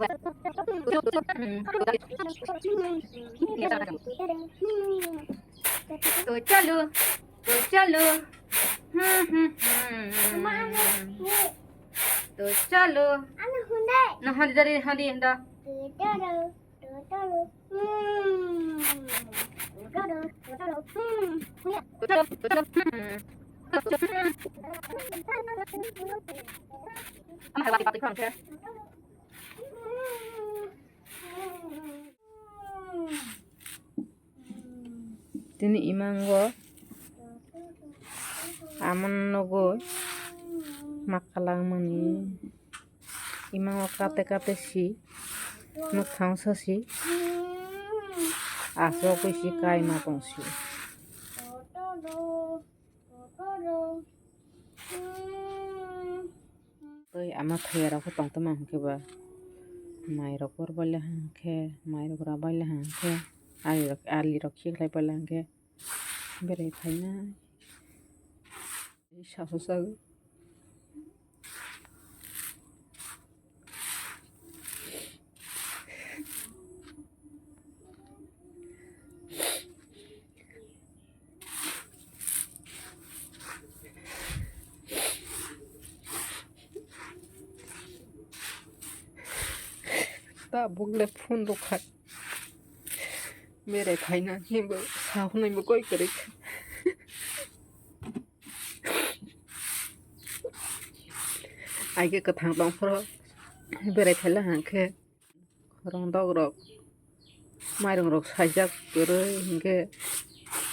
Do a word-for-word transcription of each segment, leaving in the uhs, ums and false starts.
To chalo, to chalo. Hmm, hmm, hmm. To chalo. Ano hunde. No, handi dari, handi handa. To chalo, to chalo. Hmm. To chalo, to chalo. Hmm. To chalo, to chalo. Hmm. Ama hai wati pati khon khe. Tini imango amon nogo makalangmani imango kate kate si nukthang sa si aswk si kaima tong si. Tei ama thaiya rok khe tong tongma hwnkhe ba mai rok por baila hwnkhe mai rok ra baila hwnkhe ali rok ali rok khiklai baila hwnkhe berai phainai sasu sago. Tabuk le phone rok khai. Berai phaina hinwi bo sahwnwi bo koi kwrwi kha. Aige kwthang tong phuru berai phaila hwnkhe khorang dok rok mairung rok saijak kwrwi hwnkhe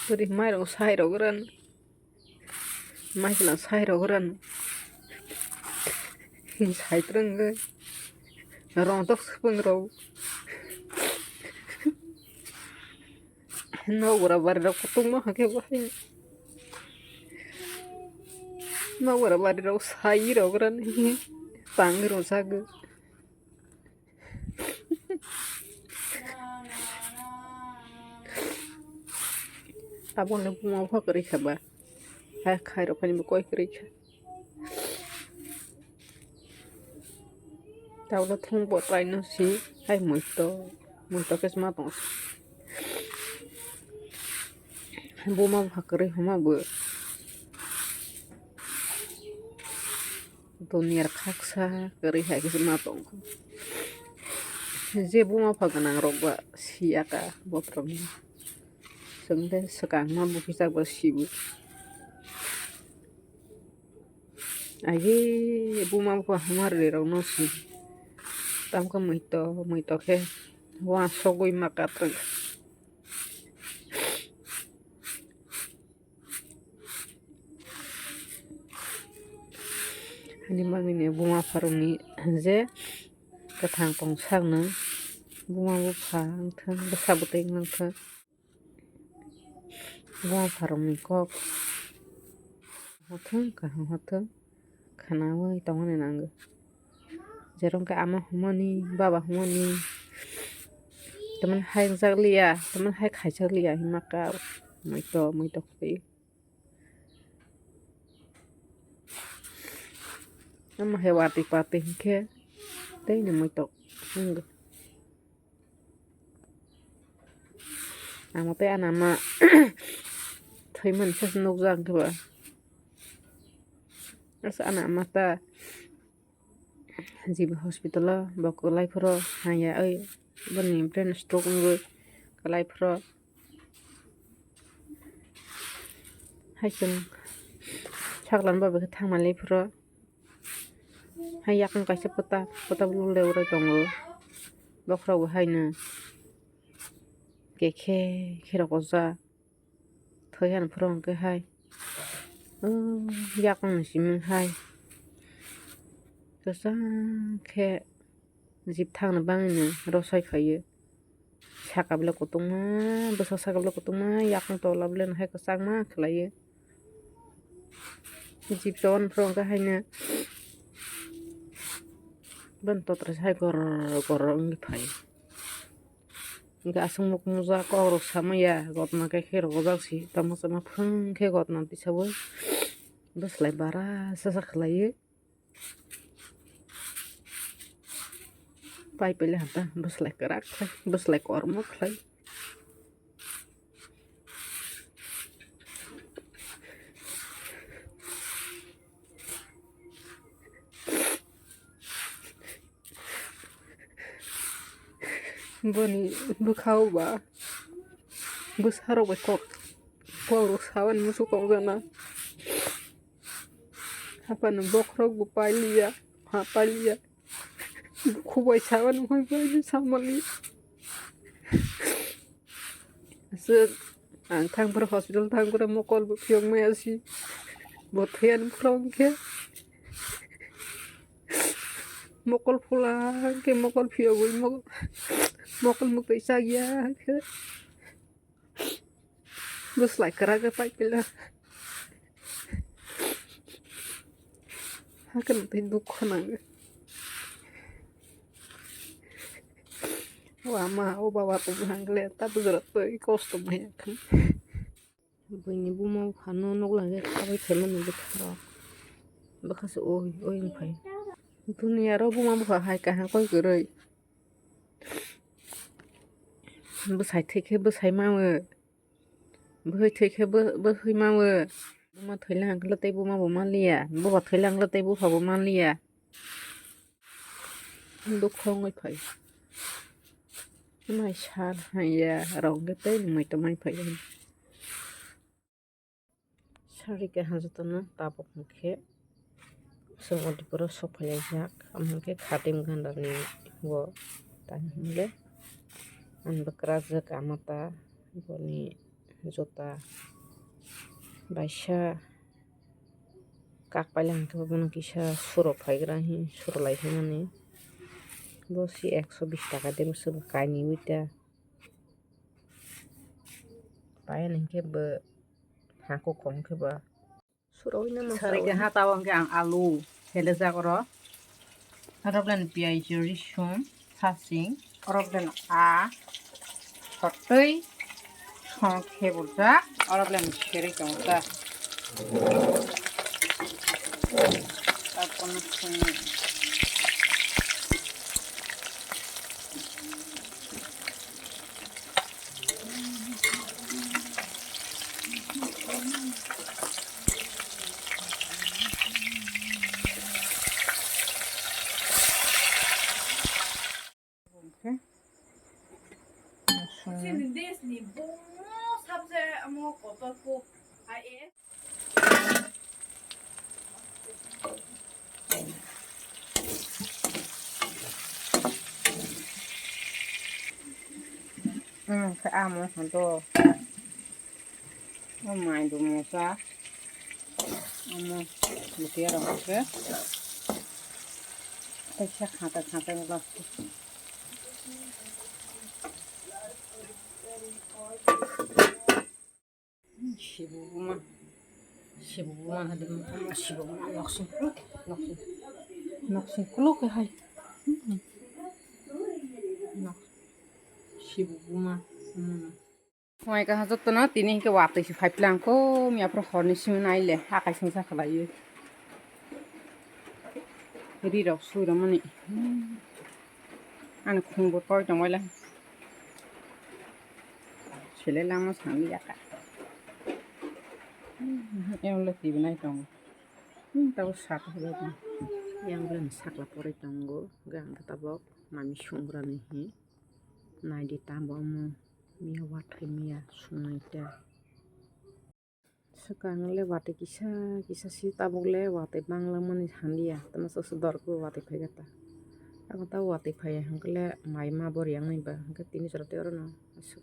kwrwi mairung sai rok ran mai khwlwng sai rok ran sai twrwngwi rong dok swpwng rok. Nokbar bari rok kutung ma hake bahai. Nokbar bari rok sai rok rani tang rok sago. Abo no buma pha kwrwi kha ba. Hai khai rok phani bo koi kwrwi kha. Tabuk thung bo try no si hai muitok muitok khe ma tong. Buma bupha kwrwi homa bo duniya khaksa kwrwi hai khe ma tong. Je buma bupha gwnang rok ba siya ka botrok ni chwng de swkang ma buphijak ba sibo. Agi buma bupha hamari rok no si. Tamkhe muitok muitok khe uansugwi ma katrwk. Ani bagwini buma pharokni je kwthang tong sakno buma bupha wngthang bwsa bwtwi wngthang. Buma pharokni kok hothwng kaham hothwng khwnaui tongmani nango. Jerong khe ama humani baba humani tamani hai wngjak liya tamani hai khaijak liya hinma kha muitok muitok khe. Ama hai watwi patwi hinkhe tei ni muitok wngwi. Ang tei ana ma thwimani se nukjak khe ba. Asa ana ma ta G B hospital o bo kwlai phuru hanya oi boni brain stroke wngwi kwlai phuru. Hai chwng saklan bo bwkhe thangmani phuru. Hai yakung kaisa pota pota bwlwk le uro tongo. Bokhorok bo haino kekhe khe rokojak. Thoi hano phuru hwnkhe hai. O yakung ni simi hai. Kwchang khe jip thangno bangwino rosai phaio. Saka bwlai kotongma, bwsa saka bwlai kotongma, yakung tola bwlai no hai kwchangma khlaiwi. Jip chon phuru hwnkhe haino boni totra se hai gor gor wngwi phaio. Hwnkhe aswk muk mujak kok rok samaya, gotma khe khe rok ojak si, tamo sama phwrwng khe gotma tisaui bwslai bara sasa khlaiwi. Pai pele hata bwslai kwrak khlai, bwslai kormo khlai. Boni bwkhao ba bwsarok bai kok, kokrok sabani muchung kokjana. Haphano bokhorok bo pailiya, ha pailiya. Khubai sabani hoi bai samali. Aswk ang thangphuru hospital thangphuru mokol bo phiyok maya si. Bo thwiya ni phuru hwnkhe mokol phula hwnkhe mokol phiyogwi mokol, mokol mwtwi chakya hwnkhe. Bwslai kwrak khe pai pila. Hakhe no tei dukho nango. O ama, o baba tong hangkle ta bwswra twi kosto maya khan. Buini buma buphano nukla khe khabai phaimani bwtharok. Bwkha se oi oi wng phai. Buni aro buma bupha hai kaham koi kwrwi. Bwsai thwi khe bwsai mamu. Bwhwi thwi khe bw-, bwhwi mamu. Buma thwi lang khe tei buma bo manliya. Buba thwi lang khe tei bupha bo manliya. Dukho wngwi phai. Mai sal haiya rok khe tei ni mai tongmani phai. Sarika hajatano tabuk hwnkhe chwng o diporo sok phailaijak, omo hwnkhe khatim gandani o tani hwnle ani bwkrajak amata boni jota baisa kak paila hwnkhe bono kisa suro phaigra hi suro lai phaimani bo se ekso bish taka de bwswk kainwi ta. Paiya ni hwnkhe bo ha kukhung khe bo. Suri khe ha tabuk hwnkhe ang alu helejak oro. Oro bwlani piyaj, risum, sasing, oro bwlani a hotwi song khe burjak, oro bwlani seri tongo ta. Tapono songni. Amo hwnkhe o mai dumo sa, amo bwtwi rok hwnkhe kaisa khata khata glass. Sibu buma, sibu buma hadi buma, sibu buma noksing kuluk, noksing, noksing kuluk hai. Nok, sibu buma. Mai kaha jotto no tini hwnkhe watwi se phai plang kho, miya phuru horni simi naile akai singsa khlaiwi. Ri rok sui rwmani. Ani khungbo toi tongbaila. Sele lama sangli yaka. Yang le tibinai tongo. Tabo sak hwlai tong. Yang le sakla poroi tongo. Gang tabok mami sungrani hi. Naidi tabo omo. Miya wathai miya sunai ta. Swkang le watwi kisa kisa si tabuk le watwi bangla mani sanliya, tamo chwngse dorkhe watwi phaikha ta. Ako ta watwi phaiya hwnkhe le mai ma bor yang nai ba hwnkhe tini jora tei oro no aswk